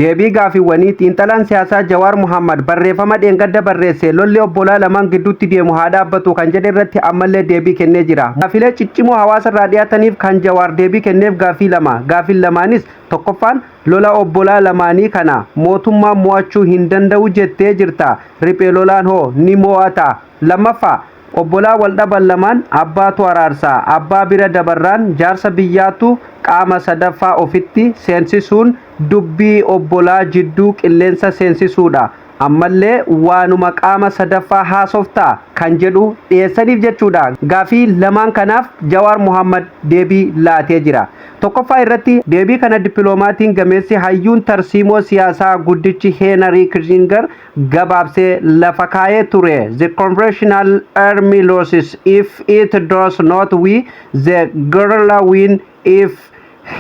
Deebii gaafiiwwanii xiinxalaan siyaasaa Jawaar Muhammad barreeffama dheengadda barreesse lolli obbolaa lamaan gidduutti deemu haa dhaabbatu kan jedhe irratti ammallee deebii kennee jira. Gaafilee ciccimoo hawaasa irraa dhiyaataniif kan Jawaar deebii kenneef gaafii lama. Gaafiin lamaanis tokkoffaan lola obbolaa lamaanii kana mootummaan mo'achuu hin danda'u jettee jirta. Riphee lolaan hoo ni mo'ata? Lammaffaa, obbolaa wal dhaban lamaan abbaatu araarsa. Abbaa bira dabarraan jaarsa biyyaatu qaama sadaffaa ofitti seensisuun dubbii obbolaa jidduu qilleensa seensisuudha. Ammallee waanuma qaama sadaffaa haasoftaa kan jedhu dhiyeessaniif jechuudha. Gaafii lamaan kanaaf Jawaar Muhammad deebii laatee jira. Tokkoffaa irratti deebii kana dippiloomatiin gameessi hayyuun tarsiimoo siyaasaa guddichi Heenarii Kissinger gabaabsee lafa kaayee ture. "The conventional army loses if it does not win, the guerrilla win if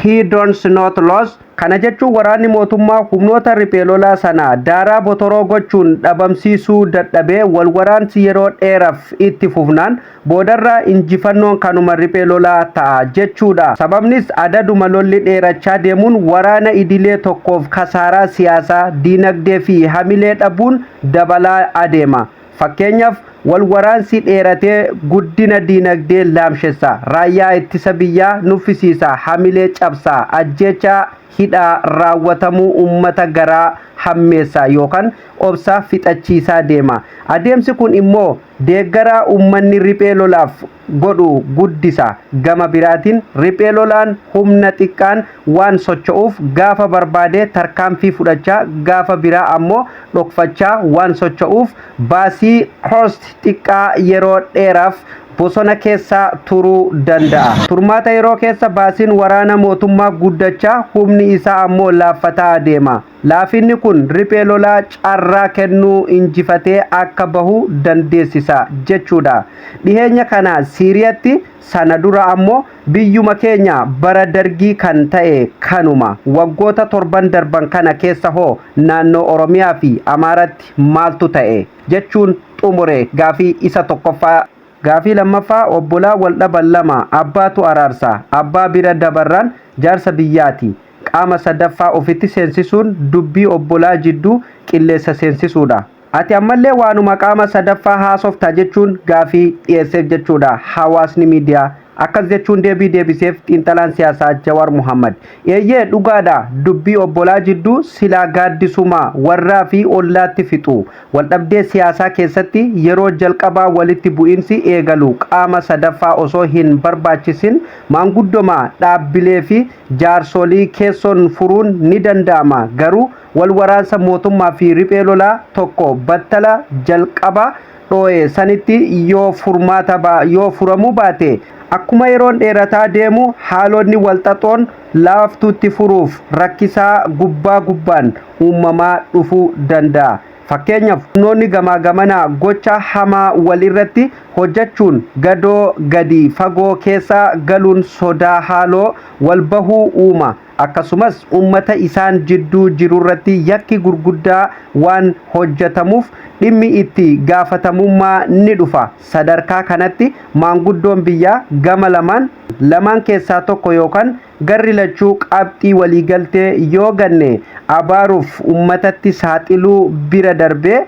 he does not lose." Kana jechuun waraanni mootummaa humnoota riphee lolaa sana daaraa botoroo gochuun dhabamsiisuu dadhabee wal waraansi yeroo dheeraaf itti fufnaan boodarra injifannoon kanuma riphee lolaa ta'a jechuudha. Sababnis adaduma lolli dheerachaa deemuun waraana idilee tokkoof kasaaraa siyaasaa, diinagdee fi hamilee dhabuun dabalaa adeema. Fakkeenyaaf, wal waraansi dheeratee guddina diinagdee laamshessa, raayyaa ittisa biyyaa nuffisiisa, hamilee cabsa, ajjeechaa hidhaa raawwatamuu uummata garaa hammeessa yookaan obsa fixachiisaa deema. Adeemsi kun immoo deeggaraa uummanni riphee lolaaf godhu guddisa. Gama biraatiin riphee lolaan humna xiqqaan waan socho'uuf gaafa barbaade tarkaanfii fudhachaa, gaafa biraa ammoo dhokfachaa waan socho'uuf baasii cost xiqqaa yeroo dheeraaf bosona keessa turuu danda'a. Turmaata yeroo keessa baasiin waraana mootummaa guddachaa, humni isaa ammoo laaffataa adeema. Laafinni kun riphee lolaa carraa kennuu injifatee akka bahu dandeessisa jechuudha. Dhiheenya kana Siiriyaatti, sana dura ammoo biyyuma keenya bara Dargii kan ta'e kanuma. Waggoota 7n darban kana keessa hoo naannoo Oromiyaa fi Amaaratti maaltu ta'e jechuun xumure gaafii isa tokkoffaa. Gaafii lammaffaa, obbolaa wal dhaban lama abbaatu araarsa. Abbaa bira dabarraan jaarsa biyyaati. Qaama sadaffaa ofitti seensisuun dubbii obbolaa jidduu qilleessa seensisuudha. Ati ammallee waanuma qaama sadaffaa haasofta jechuun gaafii dhiyeesseef jechuudha. Hawaasni miidiyaa akkas jechuun deebii deebiseef xiinxalaan siyaasaa Jawaar Muhammad. Eeyyee, dhugaadha, dubbii obbolaa jidduu silaa gaaddisuma warraa fi ollaatti fixu. Waldhabdee siyaasaa keessatti yeroo jalqabaa walitti bu'iinsi eegalu qaama sadaffaa osoo hin barbaachisin maanguddoma, dhaabbilee fi jaarsolii keessoon furuun ni danda'ama. Garuu wal waraansa mootummaa fi riphee lolaa tokko battala jalqaba dhoo'e sanitti yoo furmaata yoo furamuu baate, akkuma yeroon dheerataa deemu haalonni walxaxoon laaftuutti furuuf rakkisaa gubbaa gubbaan uumamaa dhufuu danda'a. Fakkeenyaaf, humnoonni gamaa gamanaa gocha hamaa wal irratti hojjechuun gadoo gadi fagoo keessa galuun sodaa haaloo wal bahuu uuma. Akkasumas uummata isaan jidduu jirurratti yakki gurguddaa waan hojjetamuuf dhimmi itti gaafatamummaa ni dhufa. Sadarkaa kanatti maanguddoon biyyaa gama lamaan lamaan keessaa tokko yookaan garri lachuu qabxii waliigaltee yoo ganne abaaruuf uummatatti saaxiluu bira darbee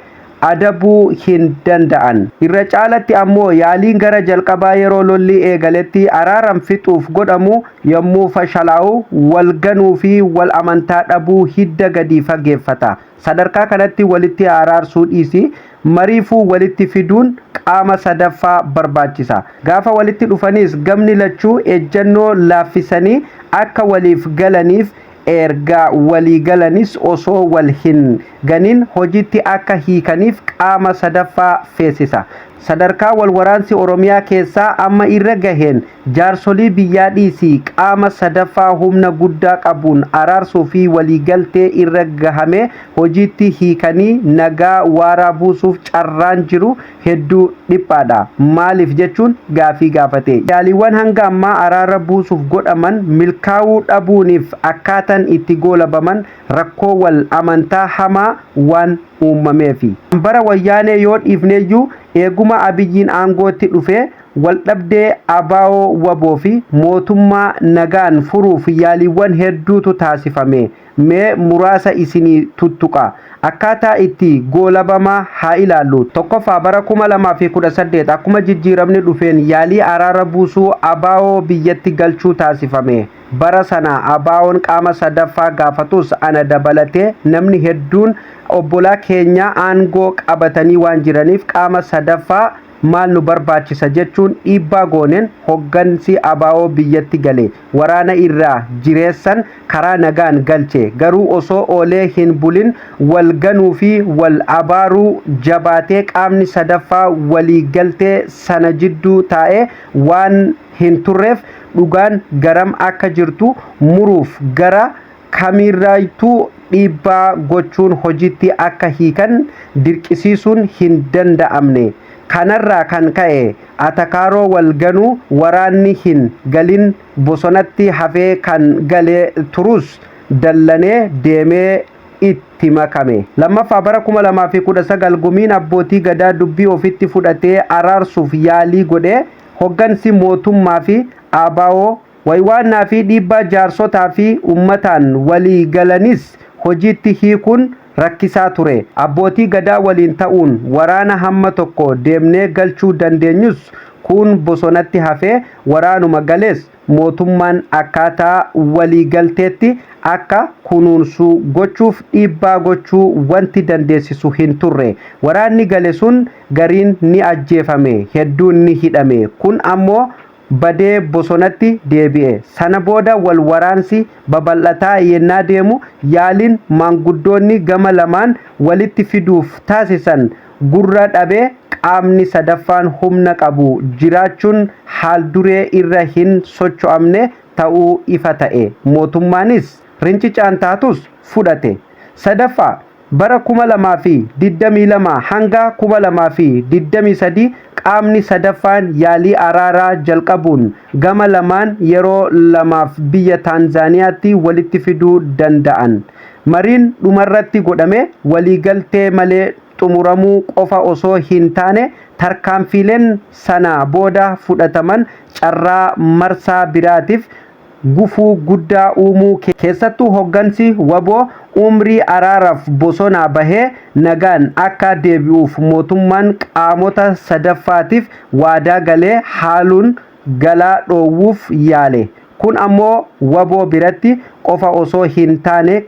adabuu hin danda'an. Irra caalatti ammoo yaaliin gara jalqabaa yeroo lolli eegaletti araaran fixuuf godhamu yommuu fashalaa'u wal ganuu fi wal amantaa dhabuu hidda gadi fageeffata. Sadarkaa kanatti walitti araarsuu dhiisi, mariifuu walitti fiduun qaama sadaffaa barbaachisa. Gaafa walitti dhufanis gamni lachuu ejjennoo laaffisanii akka waliif galaniif, erga walii galanis osoo wal hin ganin hojiitti akka hiikaniif qaama sadaffaa feesisa. Sadarkaa wal waraansi Oromiyaa keessaa amma irra gaheen jaarsolii biyyaa dhiisii qaama sadaffaa humna guddaa qabuun araarsuu fi waliigaltee irra gahame hojiitti hiikanii nagaa waaraa buusuuf carraan jiru hedduu dhiphaadha. Maaliif jechuun gaafii gaafate. Yaaliiwwan hanga ammaa araara buusuuf godhaman milkaa'uu dhabuuniif akkaataan itti goolabaman rakkoo wal amantaa hamaa waan uumameefi. Bara Wayyaanee yoo dhiifneeyyuu eeguma Abiyyiin aangootti dhufe Waldhabdee ABO WBO fi mootummaa nagaan furuuf yaaliiwwan hedduutu taasifame. Mee muraasa isinii tuttuqa. Akkaataa itti goolabamaa haa ilaallu. Tokkoffaa, bara 2018 akkuma jijjiiramni dhufeen yaalii araara buusuu, ABO biyyatti galchuu taasifame. Bara sana ABO'n qaama sadaffaa gaafatus, ana dabalatee namni hedduun obbolaa keenya aangoo qabatanii waan jiraniif qaama sadaffaa maal nu barbaachisa jechuun dhiibbaa gooneen hoggansi ABO biyyatti gale. Waraana irraa jireessan karaa nagaan galche. Garuu osoo oolee hin bulin wal ganuu fi wal abaaruu jabaatee, qaamni sadaffaa walii galtee sana jidduu taa'ee waan hin turreef, dhugaan garam akka jirtu muruuf gara kamirraatuu dhiibbaa gochuun hojiitti akka hiikan dirqisiisuun hin danda'amne. Kanarraa kan ka'e atakaaroo wal ganuu, waraanni hin galin bosonatti hafee, kan galee turus dallanee deemee itti makame. Lammaffaa, bara 2019 gumiin abbootii gadaa dubbii ofitti fudhatee araarsuuf yaalii godhee, hoggansi mootummaa fi ABO waywaannaa fi dhiibbaa jaarsotaa fi ummataan walii galanis hojiitti hiikuun rakkisaa ture. Abbootii gadaa waliin ta'uun waraana hamma tokko deemnee galchuu dandeenyus, kun bosonatti hafee, waraanuma galees mootummaan akkaataa waliigalteetti akka kunuunsu gochuuf dhiibbaa gochuu wanti dandeessisu hin turre. Waraanni gale sun gariin ni ajjeefame, hedduun ni hidhame. Kun ammoo badee bosonatti deebi'e. Sana booda wal waraansi babal'ataa yennaa deemu, yaaliin maanguddoonni gama lamaan walitti fiduuf taasisan gurra dhabee, qaamni sadaffaan humna qabu jiraachuun haal duree irra hin socho'amne ta'uu ifa ta'e. Mootummaanis rincicaan taatus fudhate. Sadaffaa, bara 2022 hanga 2023 qaamni sadaffaan yaalii araaraa jalqabuun gama lamaan yeroo lamaaf biyya Taanzaaniyaatti walitti fiduu danda'an. Mariin dhumarratti godhame waliigaltee malee xumuramuu qofa osoo hin taane, tarkaanfiileen sana booda fudhataman carraa marsaa biraatiif gufuu guddaa uumuu, keessattuu hoggansi WBO umrii araaraaf bosonaa bahee nagaan akka deebi'uuf mootummaan qaamota sadaffaatiif waadaa galee haaluun galaa dhoowwuuf yaale. Kun ammoo WBO biratti qofa osoo hin taane,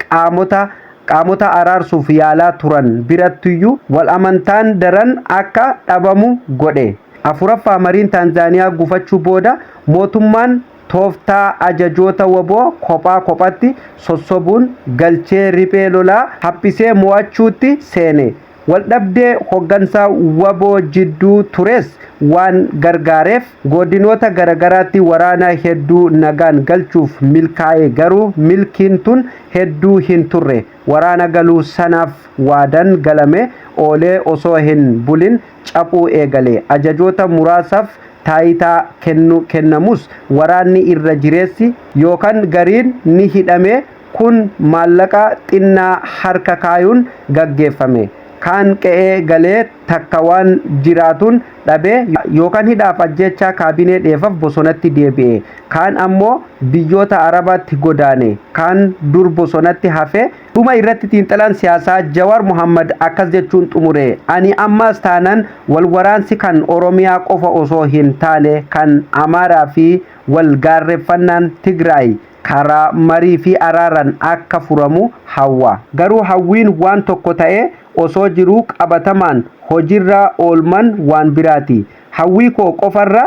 qaamota araarsuuf yaalaa turan birattiyyuu wal amantaan daran akka dhabamu godhe. Afuraffaa, mariin Taanzaaniyaa gufachuu booda mootummaan tooftaa ajajoota WBO kophaa kophatti sossobuun galchee riphee lolaa haphisee mo'achuutti seene. Waldhabdee hoggansa WBO jidduu tures waan gargaareef, godinoota garagaraatti waraana hedduu nagaan galchuuf milkaa'e. Garuu milkiin tun hedduu hin turre. Waraana galuu sanaaf waadan galame oolee osoo hin bulin caphuu eegale. Ajajoota muraasaaf taayitaa kennu kennamus, waraanni irra jireessi yookaan gariin ni hidhame. Kun maallaqa xinnaa harka kaayuun gaggeeffame. Kaan qe'ee galee takka waan jiraatuun dhabee yookaan hidhaaf ajjechaa kaabinee dheefaf bosonatti deebi'e. Kaan ammoo biyyoota Arabaatti godaane. Kaan dur bosonatti hafe. Dhuma irratti xiinxalaan siyaasaa Jawar Muhammad akkas jechuun xumure: "Ani ammas taanan wal waraansi kan Oromiyaa qofa osoo hin taane kan Amaaraa fi wal gaarreeffannaan Tigraay karaa marii fi araaran akka furamu hawwa. Garuu hawwiin waan tokko ta'ee osoo jiruu, qabatamaan hojiirra oolman waan biraati. Hawwii koo qofarra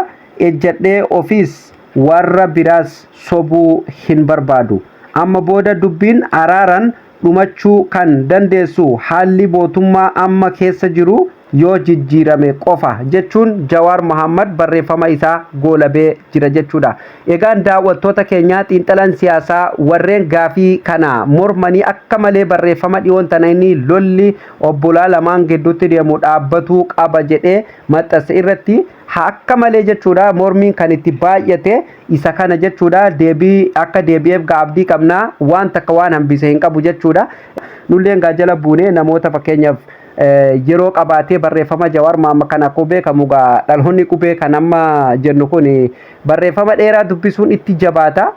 ejjadhee ofiis warra biraas sobuu hin barbaadu. Amma booda dubbiin araaran dhumachuu kan dandeessu haalli mootummaa amma keessa jiru yoo jijjiirame qofa" jechuun Jawaar Mohammad barreeffama isaa goolabee jira jechuudha. Egaan daawwattoota keenyaa, xiinxalaan siyaasaa warreen gaafii kana mormanii akka malee barreeffama dhiyoon tana inni lolli obbolaa lamaan gidduutti deemu dhaabbatuu qaba jedhee maxxanse irratti akka malee jechuudha mormiin kan itti baay'ate isa kana jechuudha. Deebii akka deebi'eef abdii qabnaa, waan takka waan hambise hin qabu jechuudha. Nulleen gaa jala buunee namoota fakkeenyaaf Yeroo qabaatee barreeffama Jawaar Mohaammed kan akkuma beekamu gaa dhaloonni qubee kan amma jennu kun barreeffama dheeraa dubbisuun itti jabaata.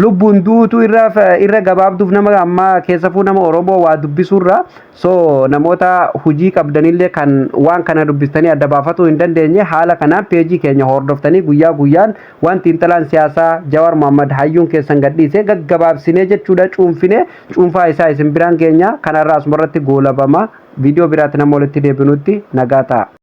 Lubbuun duutuu irra gabaabduuf nama ammaa keessafuu nama Oromoo waa dubbisuurra, so namoota hojii qabdanillee kan waan kana dubbistanii adda baafatuu hin dandeenye, haala kanaan peejii keenya hordoftanii guyyaa guyyaan waan xiinxalaan siyaasaa Jawaar Mohaammed hayyuun keessan gadhiise gaggabaabsinee jechuudha, cuunfine cuunfaa isaa isin biraan geenya. Kanarraa asumarratti goolabama. Viidiyoo biraatti nama walitti deebinutti nagaa ta'a.